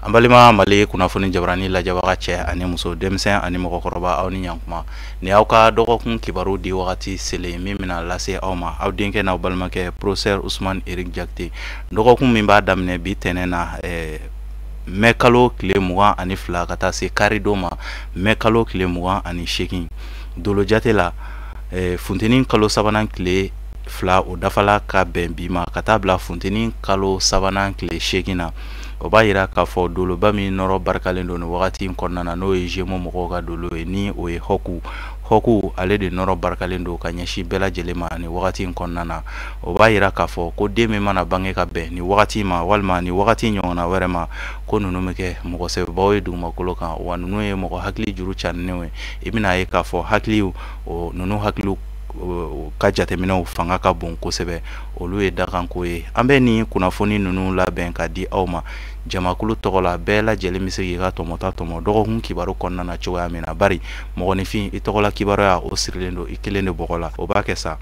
An balima Mali kunnafoni jabarani lajɛbaga cɛ ani muso, denmisɛn ani mɔgɔkɔrɔba, aw ni ɲankuma. Ni aw ka dɔgɔkun kibaru di wagati selen min bɛna lase aw ma, aw denkɛ n'aw balimakɛ professeur Ousmane Eric Diakité. Dɔgɔkun min b'a daminɛ bi tɛnɛn na mɛ kalo tile 22 ka taa se karidon ma mɛ kalo tile 28, dolo jate la funteni kalo sabanan tile 2 o dafala ka bɛn bi ma ka taa bila funteni kalo sabanan tile 8 na. O b'a yira k'a fɔ doloba min nɔrɔ barikalen don nin wagati in kɔnɔna na, n'o ye Gémeaux mɔgɔw ka dolo ye, ni o ye Hɔku. Hɔku ale de nɔrɔ barikalen don ka ɲɛsin bɛɛ lajɛlen ma nin wagati in kɔnɔna na. O b'a yira k'a fɔ ko den min mana bange ka bɛn nin wagati ma walima nin wagati ɲɔgɔnna wɛrɛ ma, ko ninnu bɛ kɛ mɔgɔ sɛbɛbaw ye dugumakolo kan, wa ninnu ye mɔgɔ hakili juru caninenw ye. I bɛna ye k'a fɔ hakiliw, o ninnu hakiliw ka jateminɛw fanga ka bon kosɛbɛ, olu ye dakanko ye. An bɛ nin kunnafoni ninnu labɛn ka di aw ma jamakulu tɔgɔ la, bɛɛ lajɛlen bɛ se k'i ka tɔmɔta tɔmɔ dɔgɔkun kibaru kɔnɔna na cogoya min na, bari mɔgɔninfin i tɔgɔla kibaruya o sirilen don i kelen de bɔgɔ la. O b'a kɛ sa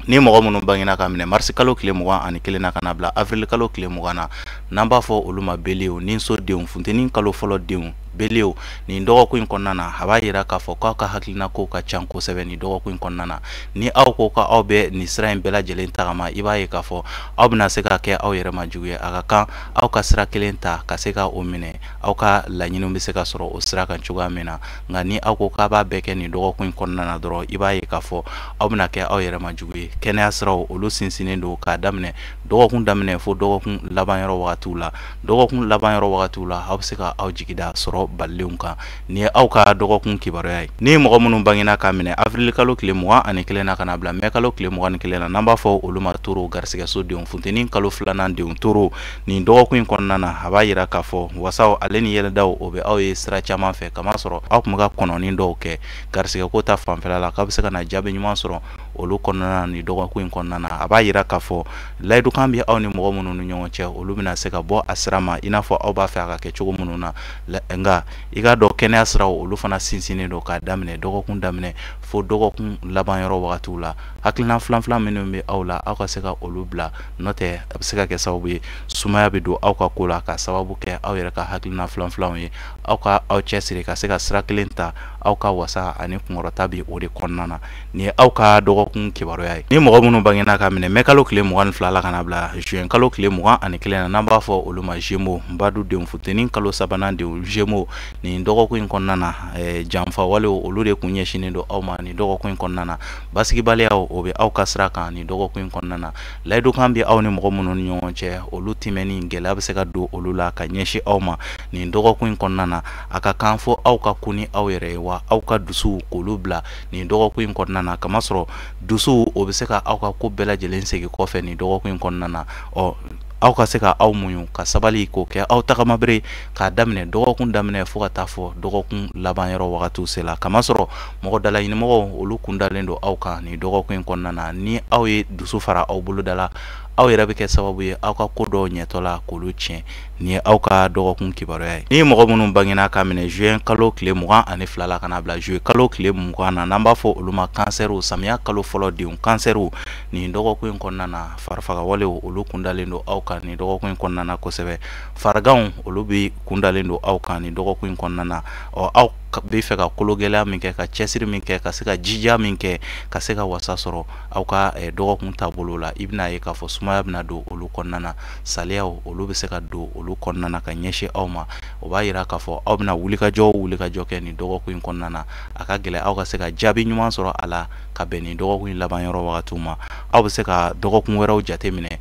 ni mɔgɔ minnu bangena ka minɛ marisi kalo tile 21 na ka na bila avril kalo tile 20 na, n'an b'a fɔ olu ma beliw ni so denw, funteni kalo fɔlɔ denw beliw. Nin dɔgɔkun in kɔnɔna na, a b'a yira k'a fɔ k'aw ka hakilina kow ka ca kosɛbɛ nin dɔgɔkun in kɔnɔna na. Ni aw ko k'aw bɛ nin sira in bɛɛ lajɛlen tagama, i b'a ye k'a fɔ aw bɛna se ka kɛ aw yɛrɛ ma jugu ye. A ka kan aw ka sira kelen ta ka se ka o minɛ, aw ka laɲiniw bɛ se ka sɔrɔ o sira kan cogoya min na. Nka ni aw ko k'a b'a bɛɛ kɛ nin dɔgɔkun in kɔnɔna na dɔrɔn, i b'a ye k'a fɔ aw bɛna kɛ aw yɛrɛ ma jugu ye. Kɛnɛya siraw olu sinsinnen don k'a daminɛ dɔgɔkun daminɛ fo dɔgɔkun laban yɔrɔ wagatiw la. Dɔgɔkun laban yɔrɔ wagatiw la, aw bɛ se ka aw jigi da sɔrɔ balilenw kan. Nin ye aw ka dɔgɔkun kibaruya ye. Ni mɔgɔ minnu bangena ka minɛ avril kalo tile 21 na ka na bila mɛ kalo tile 21 na, n'an b'a fɔ olu ma toro, garisigɛso denw, funteni kalo filanan denw toro, nin dɔgɔkun in kɔnɔna na, a b'a yira k'a fɔ wasaw ale ni yɛlɛdaw o bɛ aw ye sira caman fɛ, kamasɔrɔ aw tun bɛ ka kɔnɔni dɔw kɛ garisigɛko ta fanfɛla la, k'aw bɛ se ka na jaabi ɲuman sɔrɔ olu kɔnɔna na nin dɔgɔkun in kɔnɔna na. A b'a yira k'a fɔ layidukan bɛ aw ni mɔgɔ minnu ni ɲɔgɔn cɛ, olu bɛna se ka bɔ a sira ma i n'a fɔ aw b'a fɛ a ka kɛ cogo minnu na. Nka i k'a dɔn kɛnɛya siraw olu fana sinsinnen don k'a daminɛ dɔgɔkun daminɛ fo dɔgɔkun laban yɔrɔ wagatiw la. Hakilina filan-filan minnu bɛ aw la, aw ka se ka olu bila, n'o tɛ a bɛ se ka kɛ sababu ye sumaya bɛ don aw ka ko la ka sababu kɛ aw yɛrɛ ka hakilina filan-filanw ye. Aw ka aw cɛsiri ka se ka sira kelen ta, aw ka wasa ani kunkɔrɔta bɛ o de kɔnɔna na. Nin ye aw ka dɔgɔkun kibaruya ye. Ni mɔgɔ minnu bangena ka minɛ mɛ kalo tile 22 la ka na bila juin kalo tile 21 na, n'an b'a fɔ olu ma Gémeaux, badu denw, funteni kalo sabanan denw Gémeaux, nin dɔgɔkun in kɔnɔna na, janfa walew olu de kun ɲɛsinnen don aw ma nin dɔgɔkun in kɔnɔna na. Basigibaliyaw o bɛ aw ka sira kan nin dɔgɔkun in kɔnɔna na. Layidukan bɛ aw ni mɔgɔ minnu ni ɲɔgɔn cɛ, olu timɛni gɛlɛya bɛ se ka don olu la ka ɲɛsin aw ma nin dɔgɔkun in kɔnɔna na. A ka kan fo aw ka kun ni aw yɛrɛ ye, wa aw ka dusuw k'olu bila nin dɔgɔkun in kɔnɔna na, kamasɔrɔ dusuw o bɛ se ka aw ka ko bɛɛ lajɛlen segin kɔfɛ nin dɔgɔkun in kɔnɔna na. Aw ka se ka aw muɲu ka sabali k'o kɛ aw tagamabere k'a daminɛ dɔgɔkun daminɛ fo ka taa fɔ dɔgɔkun laban yɔrɔ wagatiw sela, kamasɔrɔ mɔgɔ dalaɲinimɔgɔw olu kun dalen don aw kan nin dɔgɔkun in kɔnɔna na. Ni aw ye dusu fara aw boloda la, aw yɛrɛ bɛ kɛ sababu ye aw ka ko dɔw ɲɛtɔ la k'olu tiɲɛ. Nin ye aw ka dɔgɔkun kibaruya ye. Ni mɔgɔ minnu bangena ka minɛ juin kalo tile 22 la ka na bila juillet kalo tile 20 na, n'an b'a fɔ olu ma kansɛriw, samiya kalo fɔlɔ denw kansɛriw, nin dɔgɔkun in kɔnɔna na, farifagawalew olu kun dalen don aw kan nin dɔgɔkun in kɔnɔna na kosɛbɛ. Fariganw olu bɛ kun dalen don aw kan nin dɔgɔkun in kɔnɔna na. Aw bɛ fɛ ka kologɛlɛya min kɛ, ka cɛsiri min kɛ, ka se ka jija min kɛ, ka se ka wasa sɔrɔ aw ka dɔgɔkun taabolo la, i bɛna ye k'a fɔ sumaya bɛna don olu kɔnɔna na, saliyaw olu bɛ se ka don olu kɔnɔna na ka ɲɛsin aw ma. O b'a yira k'a fɔ aw bɛna wulikajɔ kɛ nin dɔgɔkun in kɔnɔna na. A ka gɛlɛn aw ka se ka jaabi ɲuman sɔrɔ a la ka bɛn nin dɔgɔkun in laban yɔrɔ wagatiw ma. Aw bɛ se ka dɔgɔkun wɛrɛw jateminɛ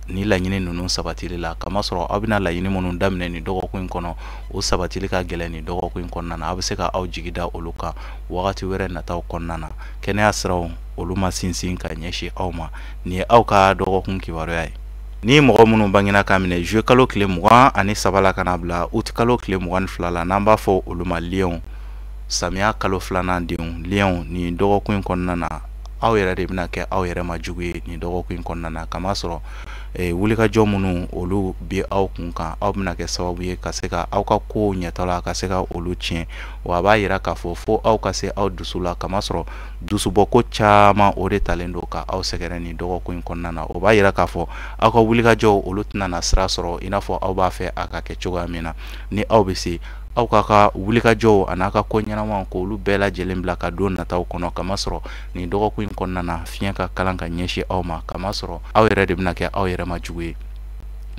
ni laɲini ninnu sabatili la, kamasɔrɔ aw bɛna laɲini minnu daminɛ nin dɔgɔkun in kɔnɔ, o sabatili ka gɛlɛn nin dɔgɔkun in kɔnɔna na. Aw bɛ se ka aw jigi da olu kan wagati wɛrɛ nataw kɔnɔna na. Kɛnɛya siraw olu ma sinsin ka ɲɛsin aw ma. Nin ye aw ka dɔgɔkun kibaruya ye. Ni mɔgɔ minnu bangena ka minɛ juillet kalo tile 23 la ka na bila août kalo tile 22 la, n'an b'a fɔ olu ma lion, samiya kalo filanan denw lion, nin dɔgɔkun in kɔnɔna na, aw yɛrɛ de bɛna kɛ aw yɛrɛ ma jugu ye nin dɔgɔkun in kɔnɔna na, kamasɔrɔ Wulikajɔ minnu olu bɛ aw kun kan, aw bɛna kɛ sababu ye ka se ka aw ka kow ɲɛta la ka se ka olu tiɲɛ. Wa a b'a yira k'a fɔ fo aw ka se aw dusu la, kamasɔrɔ dusubɔko caman o de talen don ka aw sɛgɛrɛ nin dɔgɔkun in kɔnɔna na. O b'a yira k'a fɔ aw ka wulikajɔw olu tɛna na sira sɔrɔ i n'a fɔ aw b'a fɛ a ka kɛ cogoya min na. Ni aw bɛ se aw ka wulikajɔw a n'a ka ko ɲɛnamaw k'olu bɛɛ lajɛlen bila ka don nataw kɔnɔ, kamasɔrɔ nin dɔgɔkun in kɔnɔna na fiɲɛ ka kalan ka ɲɛsin aw ma, kamasɔrɔ aw yɛrɛ de bɛna kɛ aw yɛrɛ ma jugu ye.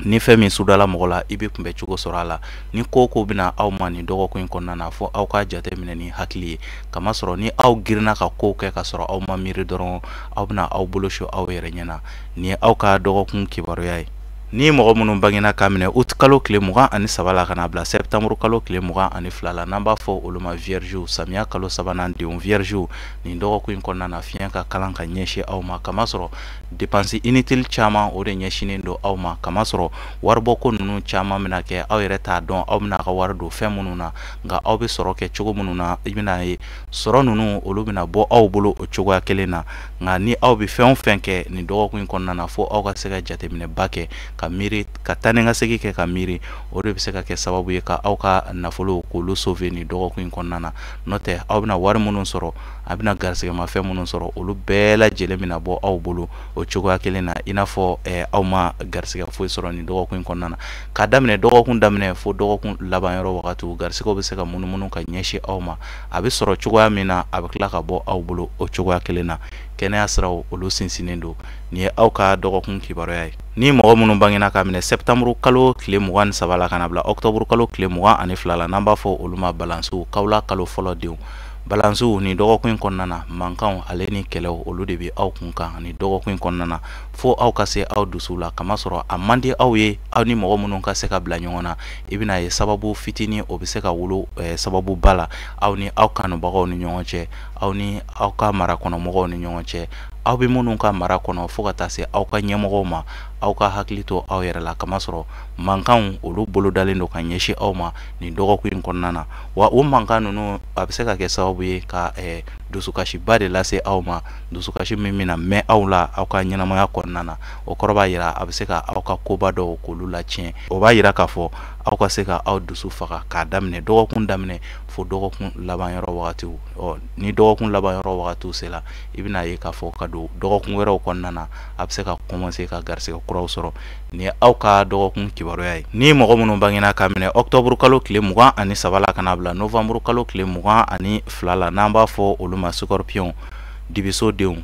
Ni fɛn min sudala mɔgɔ la, i bɛ kunbɛ cogo sɔrɔ a la. Ni ko ko bɛna aw ma nin dɔgɔkun in kɔnɔna na, fo aw k'a jateminɛ ni hakili ye, kamasɔrɔ ni aw girinna ka kow kɛ ka sɔrɔ aw ma miiri dɔrɔn, aw bɛna aw bolo su aw yɛrɛ ɲɛna. Nin ye aw ka dɔgɔkun kibaruya ye. Ni mɔgɔ minnu bangena k'a minɛ août kalo tile 23 la ka na bila septembre kalo tile 22 la, n'an b'a fɔ olu ma viergew, samiya kalo sabanan denw viergew, nin dɔgɔkun in kɔnɔna na fiɲɛ ka kalan ka ɲɛsin aw ma, kamasɔrɔ dépense inutile caman o de ɲɛsinnen don aw ma, kamasɔrɔ waribɔko ninnu caman bɛna kɛ aw yɛrɛ t'a dɔn aw bɛna ka wari don fɛn minnu na, nka aw bɛ sɔrɔ kɛ cogo minnu na, i bɛna ye sɔrɔ ninnu olu bɛna bɔ aw bolo o cogoya kelen na. Nka ni aw bɛ fɛn o fɛn kɛ nin dɔgɔkun in kɔnɔna na, fo aw ka se ka jateminɛba kɛ ka miiri, ka taa ni ka segin kɛ ka miiri, o de bɛ se ka kɛ sababu ye ka aw ka nafolo k'olu sauver nin dɔgɔkun in kɔnɔna na. N'o tɛ aw bɛna wari minnu sɔrɔ, a bɛna garisigɛmafɛn minnu sɔrɔ, olu bɛɛ lajɛlen bɛna bɔ aw bolo o cogoya kelen na, i n'a fɔ aw ma garisigɛ foyi sɔrɔ nin dɔgɔkun in kɔnɔna na. K'a daminɛ dɔgɔkun daminɛ fo dɔgɔkun laban yɔrɔ wagatiw, garisigɛw bɛ se ka munumunu ka ɲɛsin aw ma. A bɛ sɔrɔ cogoya min na, a bɛ tila ka bɔ aw bolo o cogoya kelen na. Kɛnɛya siraw olu sinsinnen don. Nin ye aw ka dɔgɔkun kibaruya ye. Ni mɔgɔ minnu bangena k'a minɛ septembre kalo tile 23 la ka na bila octobre kalo tile 22 la, n'an b'a fɔ olu ma balansiw, kawula kalo fɔlɔ denw balansiw, nin dɔgɔkun in kɔnɔna na mankanw ale ni kɛlɛw olu de bɛ aw kun kan nin dɔgɔkun in kɔnɔna na. Fo aw ka se aw dusu la, kamasɔrɔ a man di aw ye aw ni mɔgɔ minnu ka se ka bila ɲɔgɔn na. I bɛna ye sababu fitinin o bɛ se ka wolo sababuba la aw ni aw kanubagaw ni ɲɔgɔn cɛ, aw ni aw ka marakɔnɔmɔgɔw ni ɲɔgɔn cɛ, aw bɛ minnu ka mara kɔnɔ, fo ka taa se aw ka ɲɛmɔgɔw ma. Aw ka hakili to aw yɛrɛ la, kamasɔrɔ mankanw olu bolodalen don ka ɲɛsin aw ma nin dɔgɔkun in kɔnɔna na. Wa o mankan ninnu a bɛ se ka kɛ sababu ye ka dusukasiba de lase aw ma, dusukasi min bɛna mɛn aw la aw ka ɲɛnamaya kɔnɔna na. O kɔrɔ b'a yira a bɛ se ka aw ka koba dɔw k'olu latiɲɛ. O b'a yira k'a fɔ aw ka se ka aw dusu faga k'a daminɛ dɔgɔkun daminɛ fo dɔgɔkun laban yɔrɔ wagatiw. Ni dɔgɔkun laban yɔrɔ wagatiw sera, i bɛna ye k'a fɔ ka don dɔgɔkun wɛrɛw kɔnɔna na, a bɛ se ka commencer ka garisigɛ kuraw sɔrɔ. Nin ye aw ka dɔgɔkun kibaruya ye. Ni mɔgɔ minnu bangena k'a minɛ octobre kalo tile 23 la ka na bila novembre kalo tile 22 la, n'an b'a fɔ olu ma scorpion, dibiso denw,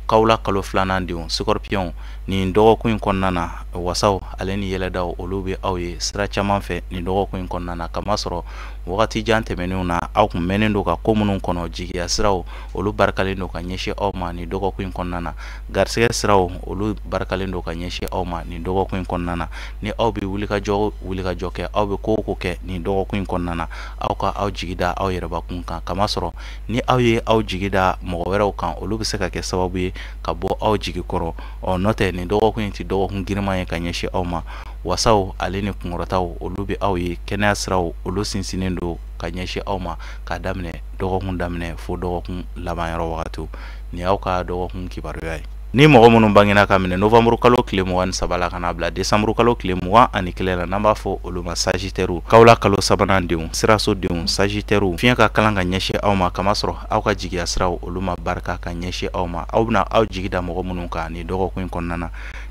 kawula kalo filanan denw scorpion, nin dɔgɔkun in kɔnɔna na wasaw ale ni yɛlɛdaw olu bɛ aw ye sira caman fɛ nin dɔgɔkun in kɔnɔna na, kamasɔrɔ wagati jan tɛmɛnenw na aw kun mɛnnen don ka ko minnu kɔnɔ, jigiya siraw olu barikalen don ka ɲɛsin aw ma nin dɔgɔkun in kɔnɔna na, garisigɛ siraw olu barikalen don ka ɲɛsin aw ma nin dɔgɔkun in kɔnɔna na. Ni aw bɛ wulikajɔ kɛ, aw bɛ ko o ko kɛ nin dɔgɔkun in kɔnɔna na, aw ka aw jigi da aw yɛrɛbakun kan, kamasɔrɔ ni aw ye aw jigi da mɔgɔ wɛrɛw kan, olu bɛ se ka kɛ sababu ye ka bɔ aw jigi kɔrɔ. N'o tɛ nin dɔgɔkun in tɛ dɔgɔkun girinman ye ka ɲɛsin aw ma. Wasaw ale ni kunkɔrɔtaw olu bɛ aw ye, kɛnɛya siraw olu sinsinnen don ka ɲɛsin aw ma k'a daminɛ dɔgɔkun daminɛ fo dɔgɔkun laban yɔrɔ wagatiw. Nin y'aw ka dɔgɔkun kibaruya ye. Ni mɔgɔ minnu bangena ka minɛ novembre kalo tile 23 la ka na bila décembre kalo tile 21 la, n'an b'a fɔ olu ma sagittaire, kawula kalo sabanan denw, siraso denw, sagittaire, fiɲɛ ka kalan ka ɲɛsin aw ma, kamasɔrɔ aw ka jigiya siraw olu ma barika ka ɲɛsin aw ma. Aw bɛna aw jigi da mɔgɔ minnu kan nin dɔgɔkun in kɔnɔna na,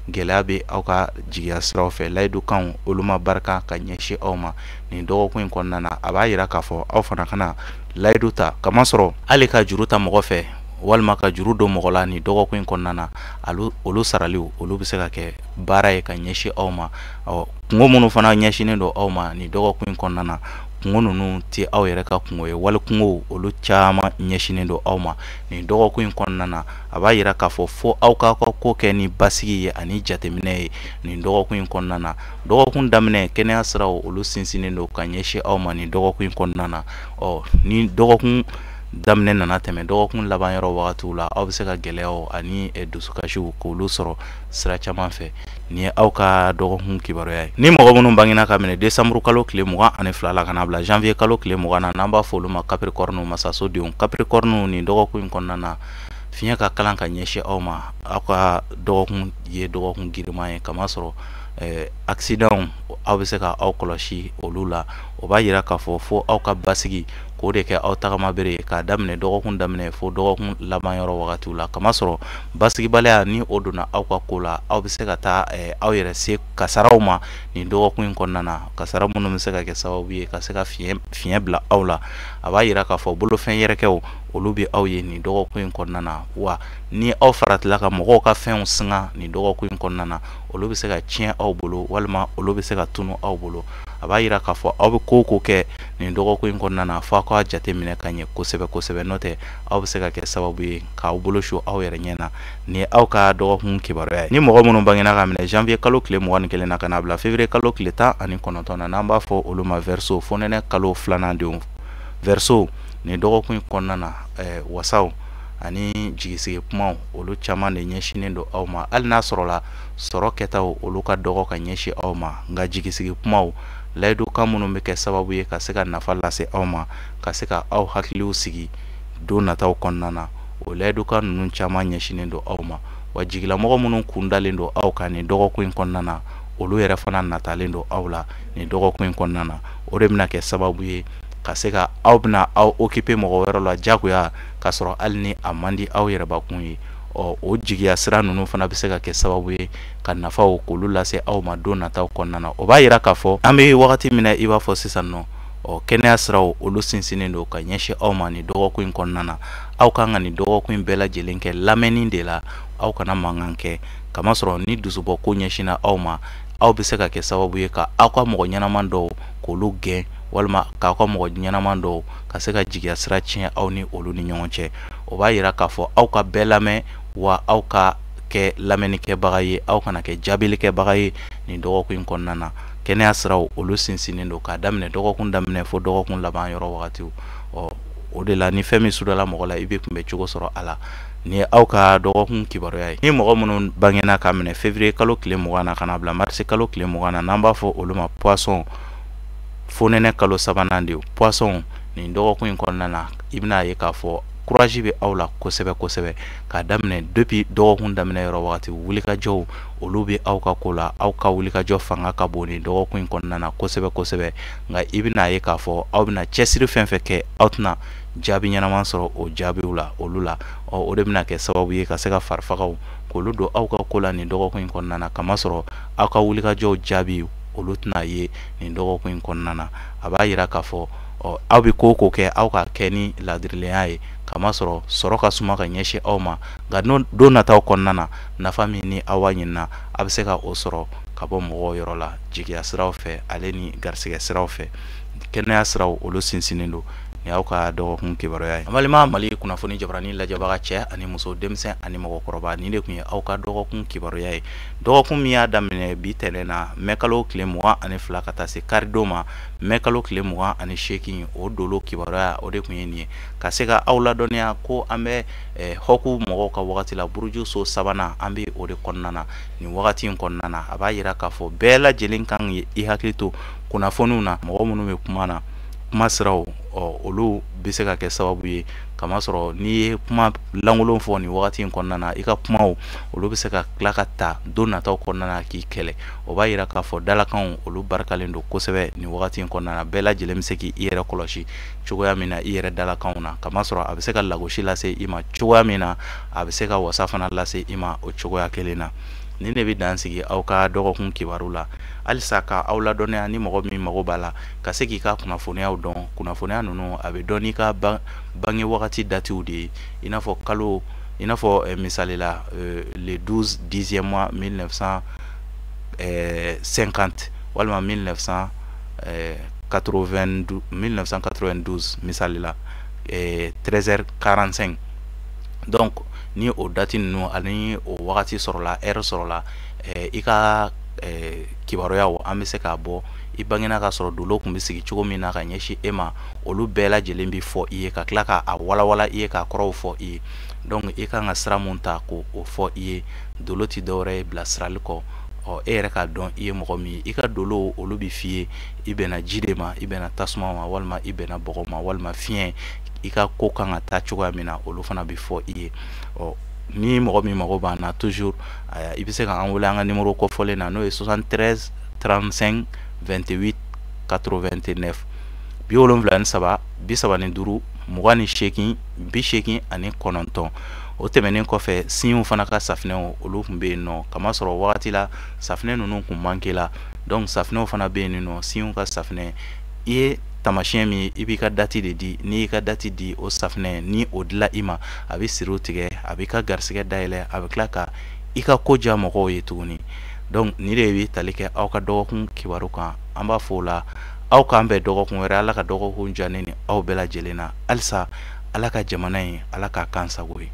gɛlɛya bɛ aw ka jigiya siraw fɛ, layidukanw olu ma barika ka ɲɛsin aw ma nin dɔgɔkun in kɔnɔna na. A b'a yira k'a fɔ aw fana kana layidu ta, kamasɔrɔ hali ka juru ta mɔgɔ fɛ walima ka juru don mɔgɔ la nin dɔgɔkun in kɔnɔna na, olu saraliw olu bɛ se ka kɛ baara ye ka ɲɛsin aw ma. Kungo minnu fana ɲɛsinnen don aw ma nin dɔgɔkun in kɔnɔna na, kungo ninnu tɛ aw yɛrɛ ka kungo ye, wali kungo olu caman ɲɛsinnen don aw ma nin dɔgɔkun in kɔnɔna na. A b'a yira k'a fɔ fo aw k'aw ka ko kɛ ni basigi ye ani jateminɛ ye nin dɔgɔkun in kɔnɔna na. Dɔgɔkun daminɛ kɛnɛya siraw olu sinsinnen don ka ɲɛsin aw ma nin dɔgɔkun in kɔnɔna na. Ni dɔgɔkun daminɛ nana tɛmɛ dɔgɔkun laban yɔrɔ wagatiw la, aw bɛ se ka gɛlɛyaw ani dusukasiw k'olu sɔrɔ sira caman fɛ. Nin ye aw ka dɔgɔkun kibaruya ye. Ni mɔgɔ minnu bangena ka minɛ décembre kalo tile 22 la ka na bila janvier kalo tile 20 na, n'an b'a fɔ olu ma capricorne, masaso denw, capricorne, nin dɔgɔkun in kɔnɔna na Fiɲɛ ka kalan ka ɲɛsin aw ma. Aw ka dɔgɔkun ye dɔgɔkun giriman ye, kamasɔrɔ accident aw bɛ se ka aw kɔlɔsi olu la. O b'a yira k'a fɔ fo aw ka basigi k'o de kɛ aw tagama bere ye k'a daminɛ dɔgɔkun daminɛ fo dɔgɔkun laban yɔrɔ wagatiw la, kamasɔrɔ basigibaliya ni o donna aw ka ko la, aw bɛ se ka taa aw yɛrɛ se kasaraw ma nin dɔgɔkun in kɔnɔna na, kasara minnu bɛ se ka kɛ sababu ye ka se ka fiɲɛ bila aw la. A b'a yira k'a fɔ bolofɛn yɛrɛkɛw olu bɛ aw ye nin dɔgɔkun in kɔnɔna na, wa ni aw faratila ka mɔgɔw ka fɛnw singa nin dɔgɔkun in kɔnɔna na, olu bɛ se ka tiɲɛ aw bolo walima olu bɛ se ka tunu aw bolo. A b'a yira k'a fɔ aw bɛ ko o ko kɛ nin dɔgɔkun in kɔnɔna na, fo aw k'a jateminɛ ka ɲɛ kosɛbɛ kosɛbɛ, n'o tɛ aw bɛ se ka kɛ sababu ye k'aw bolo su aw yɛrɛ ɲɛ na. Nin ye aw ka dɔgɔkun kibaruya ye. Ni mɔgɔ minnu bangena ka minɛ janvier kalo tile 21 na ka n'a bila février kalo tile 19 na, n'an b'a fɔ olu ma Verseau, fonɛnɛ kalo filanan denw. Verseau, nin dɔgɔkun in kɔnɔna na, wasaw ani jigisigi kumaw olu caman de ɲɛsinnen don aw ma. Hali n'a sɔrɔla sɔrɔ kɛtaw olu ka dɔgɔ ka ɲɛsin aw ma, nka jigisigi kumaw, layidukan minnu bɛ kɛ sababu ye ka se ka nafa lase aw ma, ka se ka aw hakiliw sigi don nataw kɔnɔna na, o layidukan ninnu caman ɲɛsinnen don aw ma. Wa jigilamɔgɔ minnu kun dalen don aw kan nin dɔgɔkun in kɔnɔna na, olu yɛrɛ fana natalen don aw la nin dɔgɔkun in kɔnɔna na. O de bɛna kɛ sababu ye ka se ka aw bɛna aw occuper mɔgɔ wɛrɛ la jagoya, k'a sɔrɔ hali ni a man di aw yɛrɛbakun ye. O jigiya sira ninnu fana bɛ se ka kɛ sababu ye ka nafaw k'olu lase aw ma don nataw kɔnɔna na. O b'a yira k'a fɔ an bɛ wagati min na i b'a fɔ sisan nɔ, kɛnɛya siraw olu sinsinnen don ka ɲɛsin aw ma nin dɔgɔkun in kɔnɔna na. Aw kan ka nin dɔgɔkun in bɛɛ lajɛlen kɛ lamɛnni de la, aw kana mankan kɛ, kamasɔrɔ ni dusubɔ ko ɲɛsinna aw ma, aw bɛ se ka kɛ sababu ye ka aw ka mɔgɔ ɲɛnama dɔw k'olu gɛn, walima k'aw ka mɔgɔ ɲɛnama dɔw ka se ka jigiya sira tiɲɛ aw ni olu ni ɲɔgɔn cɛ. O b'a yira k'a fɔ aw ka bɛɛ lamɛn, wa aw ka kɛ lamɛnnikɛbaga ye, aw kana kɛ jaabilikɛbaga ye nin dɔgɔkun in kɔnɔna na. Kɛnɛya siraw olu sinsinnen don k'a daminɛ dɔgɔkun daminɛ fo dɔgɔkun laban yɔrɔ wagatiw. O de la ni fɛn min sudala mɔgɔ la, i bɛ kunbɛ cogo sɔrɔ a la. Nin ye aw ka dɔgɔkun kibaruya ye. Ni mɔgɔ minnu bangena k'a minɛ février kalo tile 20 na ka n'a bila mars kalo tile 20 na, n'an b'a fɔ olu ma poisson, fonɛnɛ kalo sabanan de ye. Poisson, nin dɔgɔkun in kɔnɔna na, i bɛna ye k'a fɔ courage bɛ aw la kosɛbɛ kosɛbɛ k'a daminɛ depuis dɔgɔkun daminɛ yɔrɔ wagati. Wulikajɔw olu bɛ aw ka ko la, aw ka wulikajɔ fanga ka bon nin dɔgɔkun in kɔnɔna na kosɛbɛ kosɛbɛ. Nka i bɛna ye k'a fɔ aw bɛna cɛsiri fɛn fɛn kɛ, aw tɛna jaabi ɲɛnama sɔrɔ o jaabiw la olu la. O de bɛna kɛ sababu ye ka se ka farifagaw k'olu don aw ka ko la nin dɔgɔkun in kɔnɔna na, kamasɔrɔ aw ka wulikajɔw jaabi olu tɛna ye nin dɔgɔkun in kɔnɔna na. A b'a yira k'a fɔ aw bɛ ko o ko kɛ, aw k'a kɛ ni ladirilenya ye, kamasɔrɔ sɔrɔ ka suma ka ɲɛsin aw ma. Nka don nataw kɔnɔna na, nafa min ni aw b'a ɲinina, a bɛ se ka o sɔrɔ ka bɔ mɔgɔw yɔrɔ la, jigiya siraw fɛ ale ni garisɛgɛ siraw fɛ. Kɛnɛya siraw olu sinsinnen don. Nin y'aw ka dɔgɔkun kibaruya ye. An balima Mali kunnafoni jabarani lajɛbaga cɛ ani muso, denmisɛn ani mɔgɔkɔrɔba, nin de tun ye aw ka dɔgɔkun kibaruya ye. Dɔgɔkun min y'a daminɛ bi tɛnɛn na, mɛ kalo tile 22 ka taa se karidon ma, mɛ kalo tile 28, o dolo kibaruya o de tun ye nin ye. Ka se ka aw ladɔnniya ko an bɛ hɔku mɔgɔw ka wagati la, buruju so sabanan, an bɛ o de kɔnɔna na nin wagati in kɔnɔna na. A b'a yira k'a fɔ bɛɛ lajɛlen kan k'i hakili to kunnafoniw na. Mɔgɔ minnu bɛ kuma na, kuma siraw, olu bɛ se ka kɛ sababu ye, kamasɔrɔ n'i ye kuma lankolon fɔ nin wagati in kɔnɔna na, i ka kumaw olu bɛ se ka tila ka ta don nataw kɔnɔna na k'i kɛlɛ. O b'a yira k'a fɔ dalakanw olu barikalen don kosɛbɛ nin wagati in kɔnɔna na. Bɛɛ lajɛlen bɛ se k'i yɛrɛ kɔlɔsi cogoya min na i yɛrɛ dalakanw na, kamasɔrɔ a bɛ se ka lagosi lase i ma cogoya min na, a bɛ se ka wasa fana lase i ma o cogoya kelen na. Nin de bɛ dan sigi aw ka dɔgɔkun kibaru la. Halisa ka aw ladɔnniya, ni mɔgɔ min mago b'a la ka se k'i ka kunnafoniyaw dɔn, kunnafoniya ninnu a bɛ dɔn n'i ka bange wagati datiw de ye, i n'a fɔ kalo, i n'a fɔ misali la le 12 dixième mois 1950 walima 1992 misali la 13h45. Donc ni o dati ninnu ani o wagati sɔrɔla, heure sɔrɔla, i ka kibaruyaw an bɛ se k'a bɔ. I bangena ka sɔrɔ dolo tun bɛ sigi cogo min na ka ɲɛsin e ma, olu bɛɛ lajɛlen bɛ fɔ i ye, ka tila k'a walawala i ye, k'a kɔrɔw fɔ i ye. Donc i kan ka sira mun ta k'o fɔ i ye. Dolo tɛ dɔwɛrɛ ye bilasirali kɔ. Ɔ, e yɛrɛ k'a dɔn i ye mɔgɔ min ye. I ka dolo, olu bɛ f'i ye i bɛnna ji de ma, i bɛnna tasuma ma, walima i bɛnna bɔgɔ ma, walima fiɲɛ. I ka ko kan ka taa cogoya min na, olu fana bɛ fɔ i ye. Ɔ, ni mɔgɔ min mago b'an na toujours, i bɛ se k'an wele an ka numéro kɔfɔlen na, n'o ye 73 35 28 89, 73 35 28 89. O tɛmɛnen kɔfɛ, siw fana ka safinɛw, olu tun bɛ yen nɔ, kamasɔrɔ wagati la safinɛ ninnu tun manqué la. Donc safinɛw fana bɛ yen nɔ. Siw ka safinɛ, i ye tamasiyɛn min, i b'i ka date de di. N'i y'i ka date di, o safinɛ ni o dila i ma, a bɛ siriw tigɛ, a b'i ka garisɛgɛ dayɛlɛ, a bɛ tila ka i ka ko diya mɔgɔw ye tuguni. Donc nin de bɛ tali kɛ aw ka dɔgɔkun kibaru kan. An b'a fɔ o la, aw k'an bɛn dɔgɔkun wɛrɛ. Ala ka dɔgɔkun diya ne ni aw bɛɛ lajɛlen na. Halisa, Ala ka jamana in, Ala k'a kan sago ye.